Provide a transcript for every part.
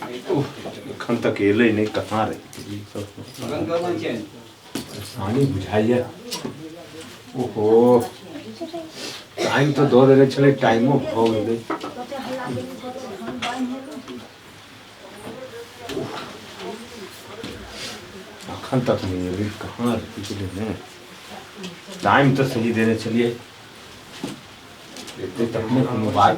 एखन तक एलै नहि, कहाँ रहि गेलै ई सब? परेशानी बुझाइए। ओहो, टाइम तऽ दऽ देने छलै, टाइमो भऽ गेलै। अखन तक नहि एलै, कहाँ रहि गेलै? ने टाइम तऽ सही देने छलियै, एतै तखने कोनो बात।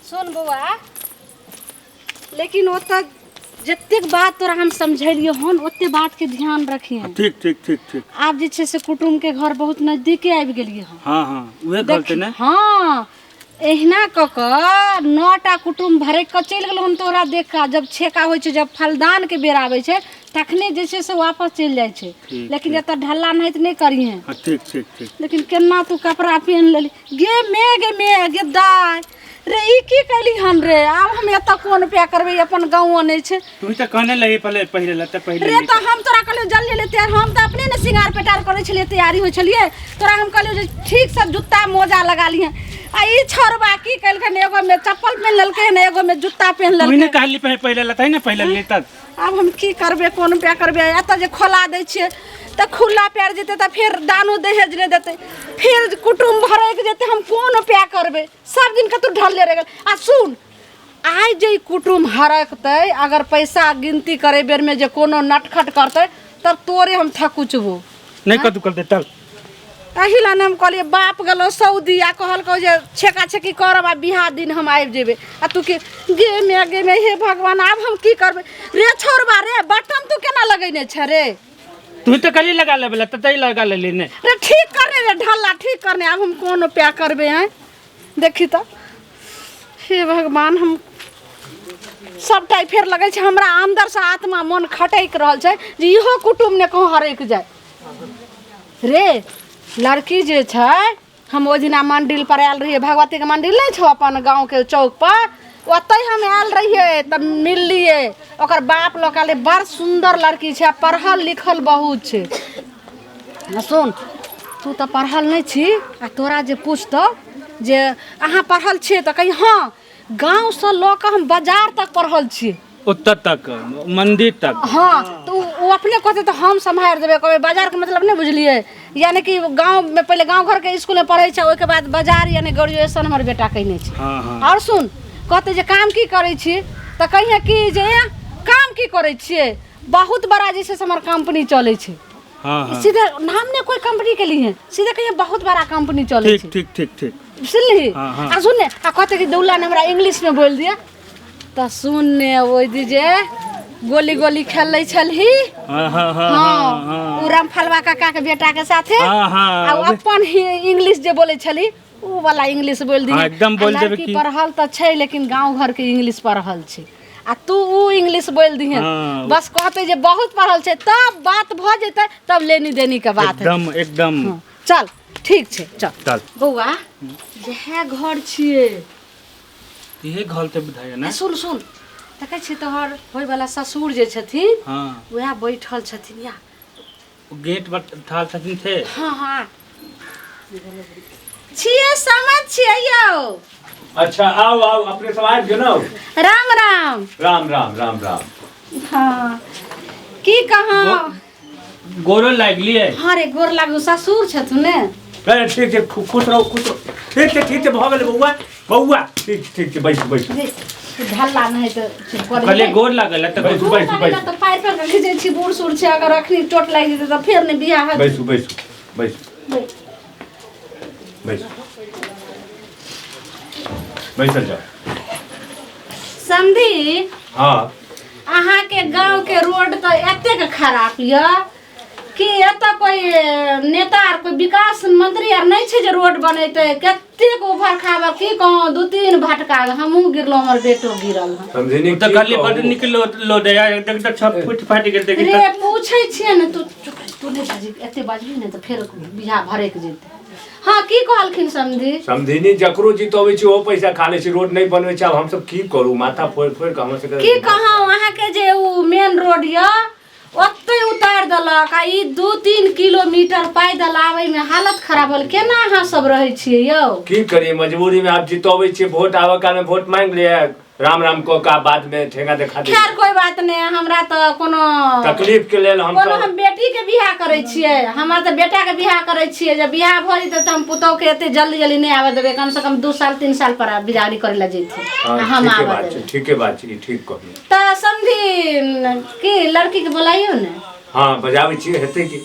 सुन बौआ, लेकिन ओतऽ जतेक बात तोरा हम समझेलियो हन, ओते बात के ध्यान रखिहे। ठीक ठीक ठीक ठीक। आब जे छै से कुटुम्ब के घर बहुत नजदीके आबि गेलियै हन। हाँ हाँ, उहे घर छै ने? हाँ, एहिना कऽ कऽ 9टा कुटुम्ब भरकि कऽ चलि गेलौ हन तोरा देख कऽ। जब छेका होइ छै, जब फलदानके बेर आबै छै, तखने जे छै से वापस चलि जाइ छै। लेकिन एतऽ ढल्ला नाहित नहि करिहें। हाँ, ठीक ठीक ठीक। लेकिन केना तू कपड़ा पहिन लेली? गे मे, गे मे, गे दाय रे, ई की कैली हन रे? आब हम एतऽ कोन पे करबै? अपन गाँवो नहि छै। तू तऽ कहने लगी पहले पहिले लए तऽ पहिले रे, तऽ हम तोरा कहलियौ जल्दी ले तैयार। हम तऽ अपने ने श्रृंगार पेटार करै छलियै, तैयारी होइ छलियै। तोरा हम कहलियौ जे ठीकसँ जुत्ता मोजा लगा लिहें, आ ई छोड़बा की केलखिन? एगो में चप्पल पहिन लेलकै हन, एगो में जुत्ता पहिन तू लेलकै। ने कहली पहिले पहिले लए ने पहिले ले तब। आब हम की करबै, कोन उपाय करबै? एतऽ जे खोला दै छियै तऽ खुला पैर जेतै, तऽ फेर दानो दहेज नहि देतै, फेर कुटुम्ब भरकि जेतै। हम कोन उपाय करबै? सब दिन कतौ ढलले रहि गेल। आ सुन, आइ जे ई कुटुम्ब हरकतै, अगर पैसा गिनती करै बेरमे जे कोनो नटखट करतै, तब तोरे हम थकुचबो। नहि कतू करतै तब। एहि लए ने हम कहलियै, बाप गेलौ सऊदी आ कहलकौ जे छेका छेकी करब आ बियाह दिन हम आबि जेबै, आ तू के गे मे, गे मे, हे भगवान, आब हम की करबै रे छोड़बा? रे, बटन तू केना लगेने छ रे? तू तऽ कहली लगा लेबै लए, तऽ तै लगा लेली ने। रे, ठीक करने रे, ढल्ला ठीक करने। आब हम कोन उपाय करबै? आँय, देखी तऽ, हे भगवान, हम सबटा फेर लगै छै हमरा अन्दरसँ आत्मा मन खटकि रहल छै जे इहो कुटुम्ब ने कहूँ हरकि जाय। रे, लड़की जे छै, हम ओहि दिना मंडिल पर आयल रहियै, भगवतीके मंडिल नहि छौ अपन गाँवके चौक पर, ओतहि हम आयल रहियै तऽ मिललियै। ओकर बाप लऽ कऽ आयल। बड़ सुन्दर लड़की छै आ पढ़ल लिखल बहुत छै। आ सुन, तू तऽ पढ़ल नहि छी, आ तोरा जे पुछतौ जे अहाँ पढ़ल छियै, तऽ कही हँ, गाँवसँ लऽ कऽ हम बाजार तक पढ़ल छियै। ओतऽ तक, मंदिर तक। हाँ, तऽ ओ अपने कहतै तऽ हम सम्हारि देबै। कहबै बाजारके मतलब नहि बुझलियै, यानी कि गाँवमे पहिले गाँव घरके इसकुलमे पढ़ै छै, ओहिके बाद बाजार, यानी ग्रेजुएशन हमर बेटा कयने छै। हाँ हाँ आओर सुन, कहतै जे काम की करै छी, तऽ कहिहे कि जे ए, काम की करै छियै, बहुत बड़ा जे छै से हमर कम्पनी चलै छै। हाँ हाँ सीधे नाम ने कोई कंपनी के लिए, सीधे कहिए बहुत बड़ा कंपनी चलै ठीक छै। ठीक ठीक ठीक। सुनली? हाँ, हाँ। आ सुन ने, आ कहते कि दौला ने हमरा इंग्लिश में बोल दिया, तऽ सुन ने, ओहि दी जे गोली गोली खेलै छलही। हाँ हाँ हाँ। हाँ। हाँ। ओ रामफलवा काका के बेटा के साथे। हाँ हाँ आ ओ अपन ही इंग्लिश जे बोलै छली, ओ वाला इंग्लिश बोल दिहे। हाँ, एकदम बोल देबै। लड़की पढ़ल तऽ छै, लेकिन गाँव घर के इंग्लिश पढ़ल छै, आ तू ऊ इंग्लिश बोल दिहे। बस कहते जे बहुत पढ़ल छै, तब बात भऽ जेतै, तब लेनी देनी के बात हेतै। एकदम एकदम। हाँ, चल ठीक छै, चल। चल। बौआ, जहे घर छियै। इहे घर तऽ बुझाइए ने। ए, सुन सुन, देखै छी तोहर होयवला ससुर जे छथिन, वएह बैठल छथिन या। ओ गेट पर ठाल छथिन थे। हाँ हाँ, छियै, समझ छियै यौ। अच्छा, आउ आउ, अपने सब आबि गेलहुँ। राम राम। राम राम, राम राम। हाँ, की कहाँ गोरो लागलियै। हाँ रे, गोर लागू, ससुर छथुन ने। अरे ठीक छै, खुश रहू, खुश रहू। ठीक छै, ठीक छै, भऽ गेलै बौआ, बौआ, ठीक ठीक छै, बैसू बैसू। रे, तू ढल्ला नहि तऽ चुप कर। कहलियै गोर लागल तऽ बैसू गोर बैसू लागल बैसू। तऽ पारि पर खींचै छी, बूढ़ सूढ़ छै, अगर अखनी चोट लागि जेतै तऽ फेर नहि बियाह हेतै। बैसू बैसू बैसू बैसू, बैसल जाउ। समधी। हाँ। अहाँके गाँवके रोड तऽ एतेक खराब यऽ कि एतऽ कोई नेता आर, कोई विकास मंत्री आर नहि छै जे रोड बनेतै? कतेक उभर खाबर, की कहूँ, 2-3 भटका हमहूँ गिरलहुँ, हमर बेटो गिरल हँ। समझिनी। तऽ की कहलियै कहू? बड नीक लोड है, देख तऽ छप फुट फाटि गेल, देखी रे तऽ। पूछै छियै ने, तू चुप रह, तू नहि बाजही, एते बाजबही ने तऽ फेर बियाह भरकि जेतै। हँ, की कहलखिन समधी? समधिनी, जकरो जितबै छै ओ पैसा खा लै छै, रोड नहि बनबै छै। आब हमसब की करू? माथा फोड़ि फोड़ि कऽ हमर सबके की कहूँ, अहाँके जे ओ मेन रोड यऽ, ओतहि उतारि देलक आ ई 2-3 किलोमीटर पैदल आबैमे हालत खराब होल। केना अहाँ सब रहै छियै यौ? की करिए, मजबूरी में आप जितोबै छियै, वोट आबऽ काल में वोट मांगि लिए, राम राम कऽ के बाद में ठेंगा देखा दे। खैर कोई बात नहीं, हमरा तऽ कोनो तकलीफ के लेल हम कोनो हम बेटी के बियाह करै छियै, हमरा तऽ बेटा के बियाह करै छियै। जब बियाह भऽ जेतै तऽ हम पुतोह के एते जल्दी जल्दी नहि आबऽ देबै, कम से कम 2 साल 3 साल पर बिदागरी करै लए जैथिन। हाँ, हम ठीके आबऽ बात छै, देबै। ठीके बात छै, ई ठीक कहलियै। तऽ समधी की लड़की के बोलाइयो ने? हाँ बजाबै छियै, हेतै की।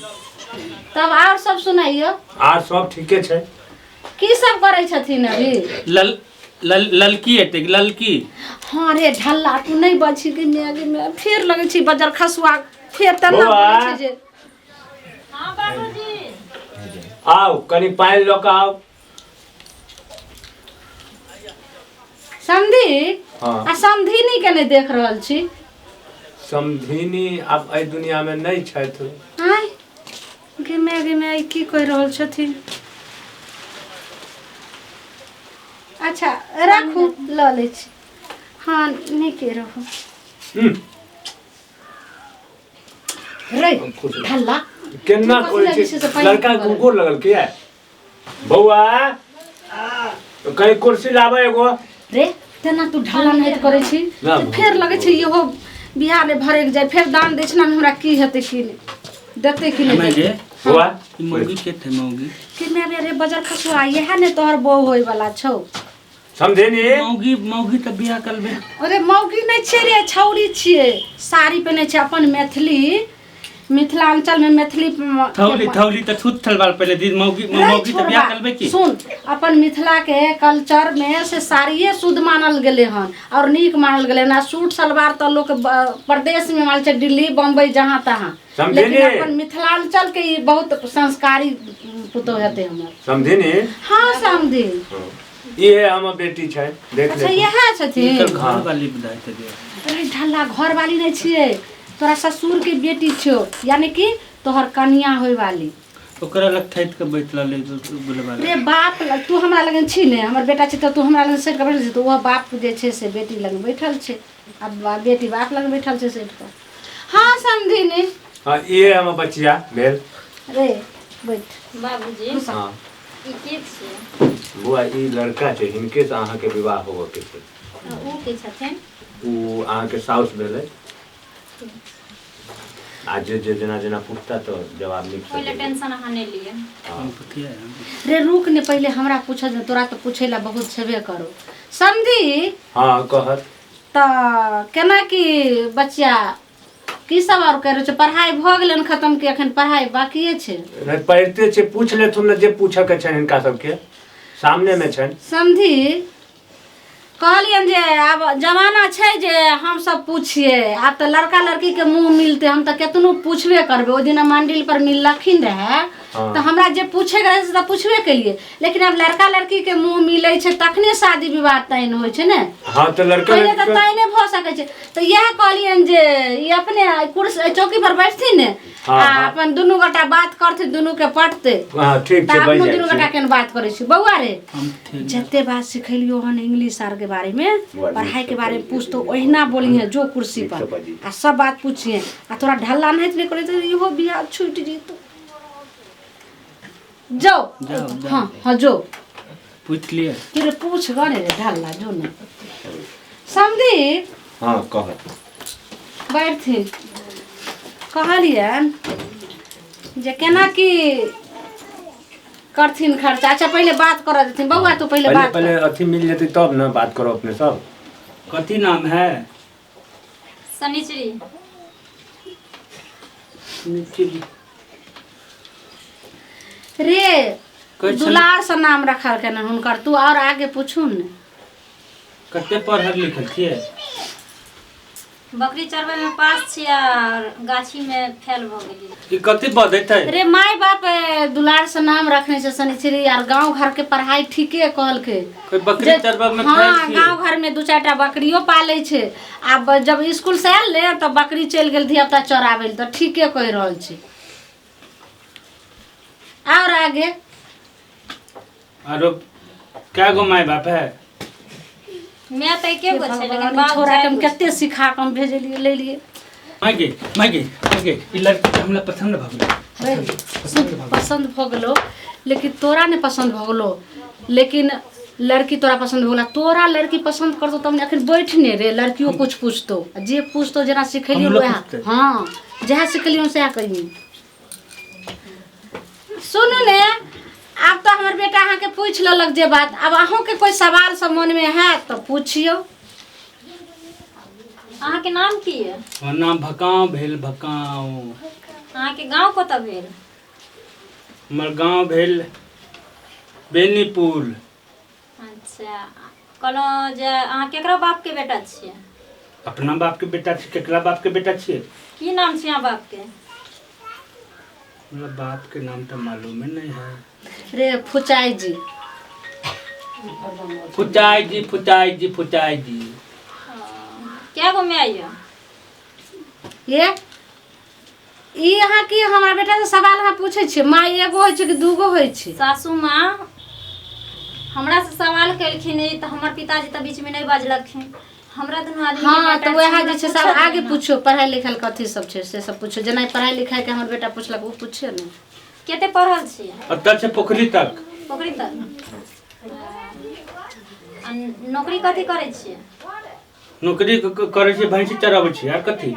तब आओर सब सुनाइयो। आर सब ठीके छै। की सब करै छथिन अभी? लल लल ललकी हेतै कि ललकी? हाँ रे ढल्ला, तू नहि बची गे my गे my, फेर लगै छै बजर खसुआ, फेर तेना बौआ। बोलै छै जे। आउ कनि पानि लऽ कऽ आउ। समधी हाँ। आ समधिनी के नहि देख रहल छी? समधिनी आब एहि दुनिया में नहि छथि। आँय गे my गे my, ई की कहि रहल छथिन? अच्छा राखू, लऽ लै छी। हाँ नीके रहू। रे ढल्ला केना तू कथी करै लगै छै छै से पानि लड़का पीबऽ गोर लगल किया? बौआ कहीं कुर्सी लाबै एगो। रे तेना तू ढल्ला नहि करै छी ना, तऽ फेर लगै छै इहो बिहार मे भरक जाय, फेर दान दै छै ने, हमरा की हेतै की नहि, देतै की नहि हमे देतै। गे बौआ ई मौगी के थे मौगी? कि my रे बजर खसुआ, इएह ने तोहर बहू होय वाला छौ। समझे नी? मौगी मौगी तऽ बियाह करबे। अरे मौगी नहि छियै रे, छौरी छियै, साड़ी पहिने छै। अपन मैथिली मिथिलांचल में मैथिली थौली थौली तऽ छूत थलवाल पहिले दिन मौगी रे मौगी तऽ बियाह छोड़बा, करबे की? सुन, अपन मिथिला के कल्चर में से साड़िए शुद्ध मानल गेलै हन और नीक मानल गेलै हन। आ सूट सलवार तऽ लोक प्रदेश में मानल छै, दिल्ली बम्बई जहाँ तहाँ, समझे लेकिन नी? अपन मिथिलांचल के ई बहुत संस्कारी पुतोह हेतै हमर। समझे नी? हाँ समझी। इहे हमर बेटी छै, देख अच्छा ले। इएह छथिन? हिनकर घर वाली बुझाइ छै जे। अरे ढल्ला, घर वाली नहि छियै, तोरा ससुर के बेटी छियौ, यानी कि तोहर कनिया होय वाली। ओकरा लग ठैत के बैठ रहलै बुलबा। रे बाप तू हमरा लगन छी ने, हमर बेटा छै तऽ तू हमरा लगन सटि कऽ बैठल छी, तऽ ओहो बाप जे छै से बेटी लग बैठल छै, आ बेटी बाप लग बैठल छै सटि कऽ। हाँ समधिनी। हाँ इहे हमर बचिया भेल। रे बैठ बाबूजी। हाँ ई के छियै? बौआ ई लड़का छै, हिनके से अहाँके विवाह होबऽ के छै। ओ के छथिन? ओ अहाँके साउस भेलै। आ जे जे जेना जेना पूछता तऽ जवाब नीक से ओहि लए देबै। टेंशन अहाँ नहि लिअ। हाँ। रे रुक ने, पहिले हमरा पूछऽ दे, तोरा तऽ पूछै लए बहुत छेबे करो। समधी। हाँ कहत। तऽ केना की बच्चा की सब आओर करै छै? पढ़ाइ भऽ गेलै खतम कि एखन पढ़ाइ बाकिए छै? नहि पढ़िते छै, पूछ लेथुन ने जे पूछऽ के छनि हिनका सबके, सामने मे छनि। समधी कहलियनि जे आब जमाना छै जे हमसब पूछिए, आब तऽ लड़का लड़कीके मुँह मिलतै, हम तऽ केतनो पूछबे करबै। ओहि दिना मंडिल पर मिललखिन रहए हाँ। तऽ हमरा जे पूछेके रहै से तऽ पूछबे केलिए, लेकिन आब लड़का लड़कीके मुँह मिलै छै तखने शादी विवाह तैन होइ छै ने। हाँ तऽ लड़का पहिले तऽ तैने भऽ सकै छै। तऽ इएह कहलियनि जे ई अपने कुर्सी चौकी पर बैठथिन ने हाँ, आ हाँ। अपन दुनू गोटा बात करथिन, दुनू के पटतै। हाँ ठीक तऽ छै, बैठ अपनो जाइ दुनू गोटा छी। केन बात करै छी। बौआ रे हम थे जते बात सिखेलियो हन इंग्लिश आर के बारे में, बौआ, पढ़ाई के नीक बारे में से पूछतो ओहिना बोलिहे जो कुर्सी नीक से पर बाजी। आ सब बात पूछिहे। आ तोरा ढल्ला नहीं नहि करे तऽ इहो बियाह छूटि जेतो। जाओ। जाओ, जाओ। हाँ हाँ जो पूछ लिए कि रे पूछ गने रे ढल्ला जो ने। समधी। हाँ कहत। बैठथिन। कहलियनि जे केना की करथिन खर्चा। अच्छा पहिले बात करऽ देथिन बौआ, तू पहिले पहले बात पहले अथी मिल जेतै तब ने बात करो अपने सब। कथी नाम है? शनिचरी। रे कहै छल- दुलार से नाम रखलकै ने हुनकर, तू और आगे पूछू ने। कते पढ़ल लिखल छियै? बकरी चरबै में पास छियै और गाछी में फेल भऽ गेलियै। ई कथी बजैत है? रे माय बाप दुलार से नाम रखने छै शनिचरी, आर गांव घर के पढ़ाई ठीके कहलकै। कोई बकरी जे- चरबै में हाँ फेल छियै? गांव घर में 2-4 टा बकरियो पालै छै। आब जब स्कूल से आयल ने तऽ बकरी चलि गेल धिया पुता चराबै लए, तऽ ठीके कहि रहल छै। और आगे आरो कै गो my बाप है? मैं तऽ एके गो छै, लेकिन भगवान, बाप छोरा के हम चारि गो छै। कते सिखा कऽ हम भेजलियै लेलियै। माय गे माय गे माय गे, ई लड़की के हमरा पसंद भऽ गेलै। रे, पसंद भऽ गेलो, लेकिन तोरा नहि पसंद भऽ गेलो, लेकिन लड़की तोरा पसंद भऽ गेला। तोरा लड़की पसंद करतो तब ने। अखन बैठ ने रे, लड़कियो कुछ पूछतो, आ जे पूछतो जेना सिखेलियो हमरो वएह। पूछतै। हाँ, जएह सिखेलियो सएह कहियो। सुनू ने, आब तऽ हमर बेटा अहाँके पूछि लेलक जे बात, आब अहूँके कोइ सवाल सब मनमे हैत तऽ पुछियौ। अहाँके नाम की यऽ? हमर नाम भकाव भेल, भकाव। अहाँके गाँव कतऽ भेल? हमर गाँव भेल बेनीपुर। अच्छा, कहलहुँ जे अहाँ केकरा बापके बेटा छियै? अपना बापके बेटा छी, केकरा बापके बेटा छियै? की नाम छै अहाँ बापके? हमरा बापके नाम तऽ मालूमे नहि है। रे फुचाई जी। फुचाई जी, फुचाई जी, फुचाई जी। कै गो माय यऽ? ये ई अहाँ की हमरा बेटा से सवाल अहाँ पूछै छियै? माय एगो होइ छै कि दूगो होइ छै? सासू माँ हमरा से सवाल केलखिन ई, तऽ हमर पिताजी तऽ बीचमे नहि बजलखिन। हमरा दुनू आदमी के हाँ, मैटर तऽ वएह छै, जे हमरा छै सब पूछल आगे ने। पूछो, पढ़ाइ लिखाइ कथी सब छै से सब पूछो। जेना पढ़ाइ लिखाइ के हमर बेटा पुछलक ओ पूछियौ ने। कते पढ़ल छियै? एतऽ छै पोखरी तक। पोखरी तक। आ नौकरी कथी करै छियै? नौकरी करै छियै, भैंसी चराबै छियै, आर कथी।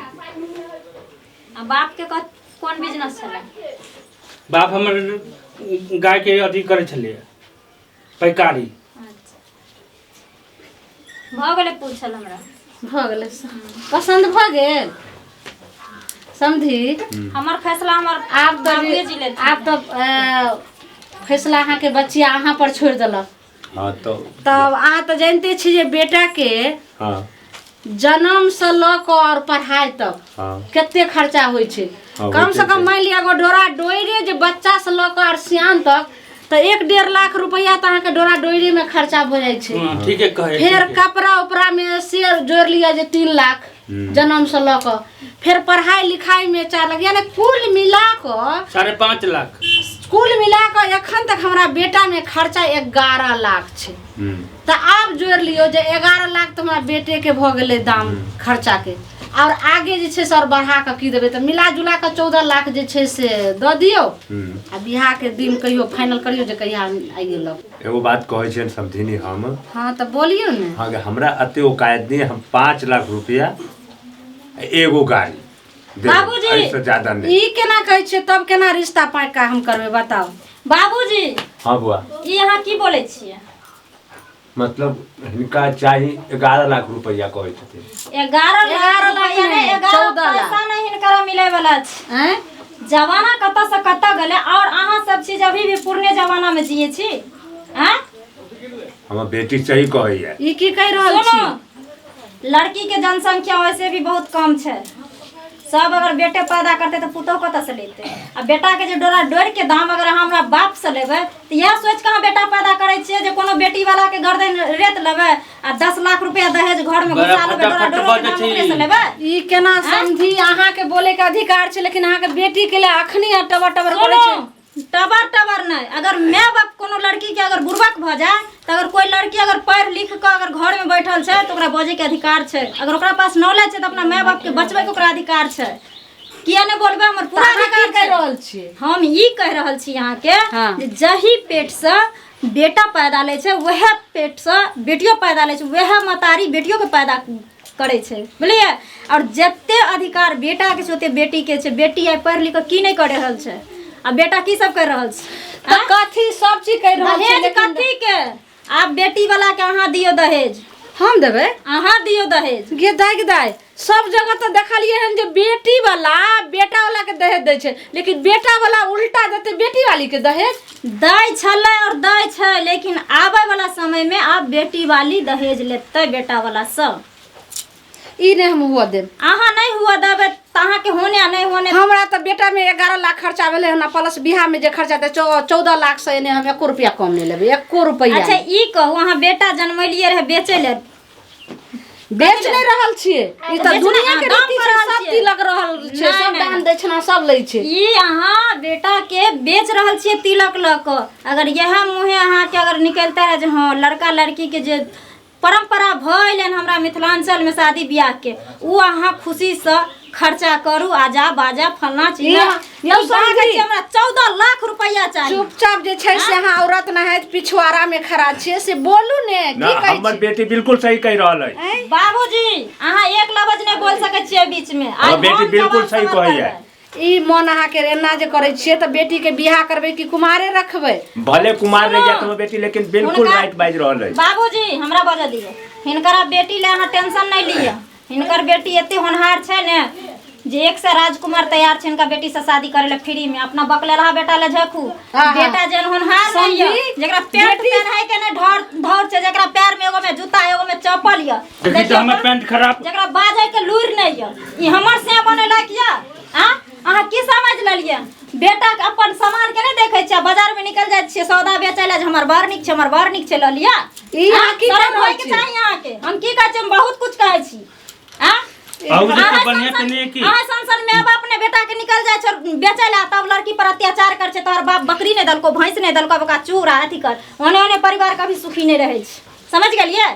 आ बाप के कोन बिजनेस छलै? बाप हमर गाय के अथी करै छलैया, पैकारी। अच्छा, भऽ गेलै पूछल हमरा। भऽ गेलै, पसन्द भऽ गेल समझी। हमर फैसला हमर आब तऽ बाबुए जी लेथिन। आब तऽ फैसला अहाँके बचिया अहाँ पर छोड़ि देलक। हाँ तो तब अहाँ तऽ जानिते छी जे बेटा के हाँ जन्म से लऽ कऽ और पढ़ाइ तक हाँ कते खर्चा होइ छै। हाँ, कम से होइते कम छै। मानि लिअ एगो डोरा डोइरे जे बच्चा से लऽ कऽ और सियान तक तऽ 1-1.5 लाख रुपैआ तऽ अहाँके डोरा डोइरे में खर्चा भऽ जाइ छै। हाँ, ठीके कहै फेर ठीके। कपड़ा उपड़ा में से जोड़ि लिअ जे 3 लाख जन्म से लऽ कऽ, फेर पढ़ाई लिखाई में 4 लाख, यानी कुल मिला कऽ 5.5 लाख। कुल मिला कऽ एखन तक हमरा बेटा में खर्चा 11 लाख छै। तऽ आब जोड़ि लियौ जे 11 लाख तऽ हमरा बेटे के भऽ गेलै दाम खर्चा के, और आगे जे छै से और बढ़ा कऽ की देबै, तऽ मिला जुला कऽ 14 लाख जे छै से दऽ दियौ। आ बियाह के दिन कहियो फाइनल करियौ जे कहिया आइए लग। एगो बात कहै छियनि समधिनी हम। हाँ तऽ बोलियौ ने। हाँ, हमरा एते औकात नहि, हम 5 लाख रुपया एगो गाड़ी देबै, बाबूजी! एहिसँ ज्यादा नहि। ई केना कहै छियै, तब केना रिश्ता पाका हम करबै बताउ? बाबूजी! हाँ बुआ। ई अहाँ की बोलै छियै? मतलब हिनका चाही 11 लाख रुपया कहै छथिन। 11 लाख 11 लाख रुपया नहि, नहि, 11 14 लाख। पैसा नहि हिनकरा मिलै वाला छै। आँय? जमाना कतऽ से कतऽ गेलै और अहाँ सब चीज अभी भी पुरने जमाना में जिए छी। आँय? हमर बेटी सही कहैया। ई की कहि रहल छी? सुनू, लड़की के जनसंख्या वैसे भी बहुत कम छै। सब अगर बेटे पैदा करते तऽ पुतोह कतऽ से लेतै? आ बेटा के जे डोरा डोरि के दाम अगर अहाँ हमरा बाप से लेबै तऽ इएह सोचि कऽ अहाँ बेटा पैदा करै छियै जे कोनो बेटी वाला के गर्दन रेत लेबै आ 10 लाख रुपया दहेज घर में बड़ा घुसा लेबै, डोरा फटाफट डोरो के बजै दाम छी। ओकरे से लेबै? ई केना समझी, अहाँके बोले के अधिकार छै, लेकिन अहाँके बेटी के लिए अखनी टबर टबर करै छै। सुनू, टबर टबर नहि, अगर माय बाप कोनो लड़की के अगर बुड़बक भऽ जाय तऽ अगर कोई लड़की अगर पढ़ि लिख कऽ अगर घर में बैठल छै तऽ ओकरा बजै के अधिकार छै। अगर ओकरा पास नॉलेज छै तऽ अपना माय बाप के बचबै के ओकरा अधिकार छै। किया नहि बोलबै? हमर पूरा अहाँ की अधिकार कहि छै। रहल छियै? हम ई कहि रहल छी अहाँके हाँ। जे जही पेट से बेटा पैदा लै छै वएह पेट से बेटियो पैदा लै छै, वएह महतारी बेटियो के पैदा करै छै, बुझलियै? और जते अधिकार बेटा के छै ओते बेटी के छै। बेटी आइ पढ़ि लिख कऽ की नहि करि रहल छै आ बेटा की सब करि रहल छै? तऽ कथी सब चीज कहि रहल छै? दहेज लेकिन कथी के? आब बेटी वाला के अहाँ दियौ दहेज। हम देबै? अहाँ दियौ दहेज। गे दाइ, गे दाइ, सब जगह तऽ देखलियै हन जे बेटी वाला बेटा वाला के दहेज दै छै, लेकिन बेटा वाला उल्टा देतै बेटी वाली के दहेज। दै छलै और दै छै, लेकिन आबै वाला समय में आब बेटी वाली दहेज लेतै बेटा वाला सब। ई नहि हम हुआ देब। अहाँ नहि हुआ देबै तऽ अहाँके होने आ नहि होने। हमरा तऽ बेटा में 11 लाख खर्चा भेलै हन, प्लस बियाह में जे खर्चा हेतै 14 लाख से एने हम एको रुपया कम नहि लेबै, एको रुपया। अच्छा ई कहू, अहाँ बेटा जनमेलियै रहै बेचै लए? बेच नहि रहल छियै, ई तऽ बेच दुनिया नहि, के दाम रीति पर छै, रहल सब छियै। तिलक रहल छै, नहि, सब नहि, दान नहि। दै छै, सब लै छै। ई अहाँ बेटा के बेच रहल छियै तिलक लऽ कऽ। अगर इएह मुँहे अहाँके अगर निकलता रहै जे हँ लड़का लड़की के जे परम्परा भऽ अयलनि हमरा मिथिलाञ्चलमे शादी बियाहके, ओ अहाँ खुशीसँ खर्चा करू आजा बाजा फलना चिल्ला। यौ तब कहाँ समझी। कहै छियै हमरा 14 लाख रुपया चाही। चुपचाप जे छै से अहाँ औरत नहाइत पिछुआरा में खड़ा छियै से बोलू ने की ना कहै हमर छी? बेटी बिल्कुल सही कहि रहल है। आँय? बाबूजी अहाँ एक लफ्ज नहि बोल सकै छियै बीच में। आइ हमर बेटी हम बिल्कुल जवाब सही सवाल कहैया। करबै। ई मन अहाँ के एना जे करै छियै तऽ बेटी के बियाह करबै कि कुमारे रखबै? भले कुमार रह सुनू। जात हमर बेटी, लेकिन बिल्कुल राइट बाजि रहल है। बाबूजी हमरा बजऽ दिअ, हिनकर बेटी ले अहाँ टेंशन नहि लिअ। हिनकर बेटी एते होनहार छै ने जे एक से राजकुमार तैयार छै हिनका बेटी से शादी करे ले फ्री में। अपना बकलेलहा बेटा ले झकू, हाँ। बेटा जेन होनहार नहीं य, समझी? जेकरा पैंट बेटी- पहनाय के ने ढोर धौर छै, जेकरा पैर में एगो में जूता एगो में चप्पल य, देखी तऽ देखियौ हमर तऽ, पैंट खराब। जेकरा बाजै के लूरि नहीं य, ई हमर से बने लायक य? आ अहाँ की समझ लेलियै? बेटा के अपन सामान के नहि देखै छियै, बाजार में निकल जाइ छियै सौदा बेचै लए जे हमर बड़ नीक छै, हमर बड़ नीक छै, लऽ लिअ। ई अहाँ की शरम कहि रहल होइके छियै? चाही अहाँके। हम की कहै छियै? हम बहुत कुछ कहै छी। आ बाबूजी अहाँ तऽ बढ़िआँ सन- पेनहैए की? अहाँ सन सन my बाप ने बेटा के निकल जाइ छै बेचै लए, तब लड़की पर अत्याचार कर छै। तोहर बाप बकरी नहि देलको, भैंस नहि देलको, ओकरा चूड़ा अथी कर। ओने ओने परिवार कभी सुखी नहि रहै छै, समझ गेलियै?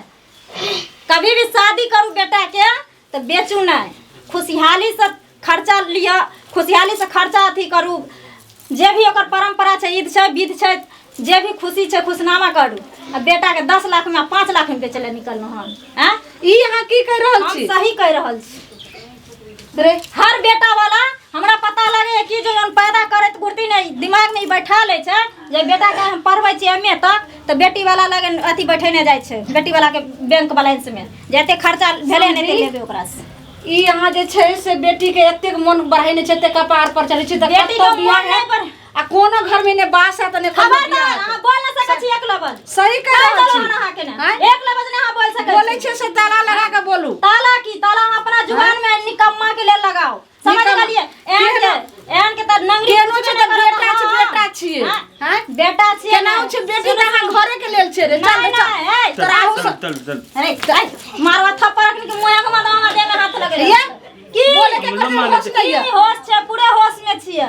कभी भी शादी करू बेटा के तऽ बेचू नहि, खुशहाली से खर्चा लिअ, खुशहाली से खर्चा अथी करू। जे भी ओकर परंपरा छै, ईद छै, विध छै, जे भी खुशी छै, खुशनामा करू। आ बेटा के 10 लाख में 5 लाख में बेचै लए निकललहुँ हन। आँय? ई अहाँ की कहि रहल हम छी? सही कहि रहल छी। रे हर बेटा वाला हमरा पता लगे कि जो जन पैदा करैत गुर्दी ने दिमाग में ई बैठा लै छै जे बेटा के हम पढ़बै छियै एम ए तक, तऽ बेटी वाला लगे अथी बैठेने जाइ छै बेटी वाला के बैंक बैलेंस में जे एते खर्चा भेलै ने एते लेबै ओकरा से। ई अहाँ जे छै से बेटी के एतेक मन बढ़ेने छै, एतेक कपार पर चढ़ै छै, तऽ बेटी के कतौ बियाह मोन नहि हैत? बढ़े। आ कोनो घर में ने बास हैत ने कोनो खबरदार बियाह हैत। अहाँ बोल नहि सकै छी एक लफ्ज। सही कहि कहि रहल देलहुँ छी। हन अहाँके ने। आँय? एक लफ्ज नहि अहाँ बोल सकै बोलै छी। छियै से ताला लगा के बोलू। ताला की ताला अहाँ अपना जुबान में निकम्मा के लेल लगाओ, समझ निकम्मा- गेलियै? एहन के एहन के तऽ नंगरी केनो कुछ छै नहि तऽ करत, बेटा छै, हाँ। बेटा छियै। हाँ? आँय? बेटा छियै केना ने। छै बेटी तऽ अहाँ घरे के लेल छै रे। चल नहि, रे, चल। नहि, ए, चल तोरा चल चल चल। अरे, ए, मारवा थप्पड़ रखने के मुँह आगमा दामा देह में हाथ लगे। या, की बोले के हमरो कोनो माने होश छै। नहि की यऽ। होश छै? पूरे होश में छियै,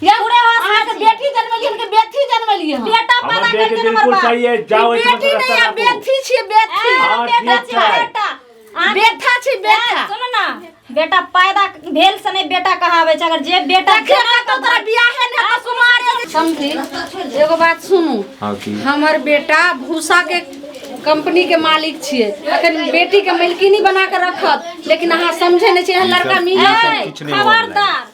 या, पूरे होश में अहाँके छियै। बेटी जनमेलियै, के बेटी जनमेलियै हम। बेटा हमर पैदा बेटी करके हमर बिल्कुल बाप। सही है, जाओ ई एहिठमा बेटी से नहि रास्ता यऽ, राखू। बेटी छियै, बेटी। ए, हाँ, बेटा ठीक छियै, छै। बेटा। अहाँके- बेटा छी, बेटा। ए, सुनू ना, बेटा पैदा भेल से नहि बेटा कहाबै छै। अगर जे बेटा देखियौ जनम कतौ तोरा बियाहे नहि हेतौ, कुमारे। समझी, एगो बात सुनू। हाँ की? हमर बेटा भूसा के कंपनी के मालिक छियै, अखन बेटी के मालकिनी बना के रखत, लेकिन अहाँ समझे नहि छियै, एहन लड़का ई मिलत सब नहि। किछु नहि होवऽ वाला है। खबरदार,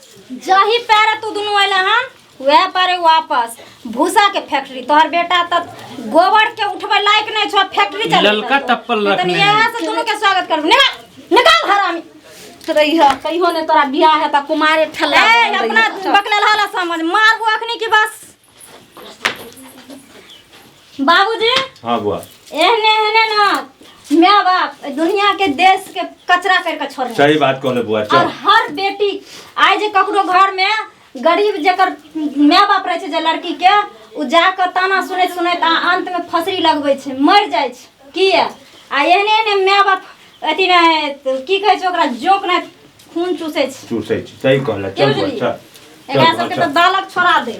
जही पैरे तू दुनू अयले हन वएह पैरे वापस। भूसा के फैक्ट्री तोहर बेटा तऽ गोबर के उठबै लायक नहि छौ, फैक्ट्री चलेतै। ललका तप्पल नहि तऽ रखने इएह से दुनू के स्वागत करब। निकाल निकाल हरामी। रहिह, कहियो ने तोरा बियाह हेतौ, कुमारे ठेला ए, अपना बकलेल हाला समझ मारबो अखनी की बस। बाबूजी। हाँ बुआ। एहने एहने ना my बाप दुनिया के देश के कचरा करके छोड़ने। सही बात कहले बुआ। और चल। हर बेटी आइ जे ककरो घर में गरीब जेकर my बाप रहै छै जे लड़की के उ जाके ताना सुनैत सुनैत आ अंत में फसरी लगबै छै, मरि जाइ छै। किया? आ एहने एहने my बाप अथी नहि की कहै छै ओकरा, जोंक नहि खून चूसै छै। चूसै छै, सही कहले। की चल बुआ, बुझलियै? चल। एकरा चल बुआ, सबके चल। तऽ दालक छोड़ा दे।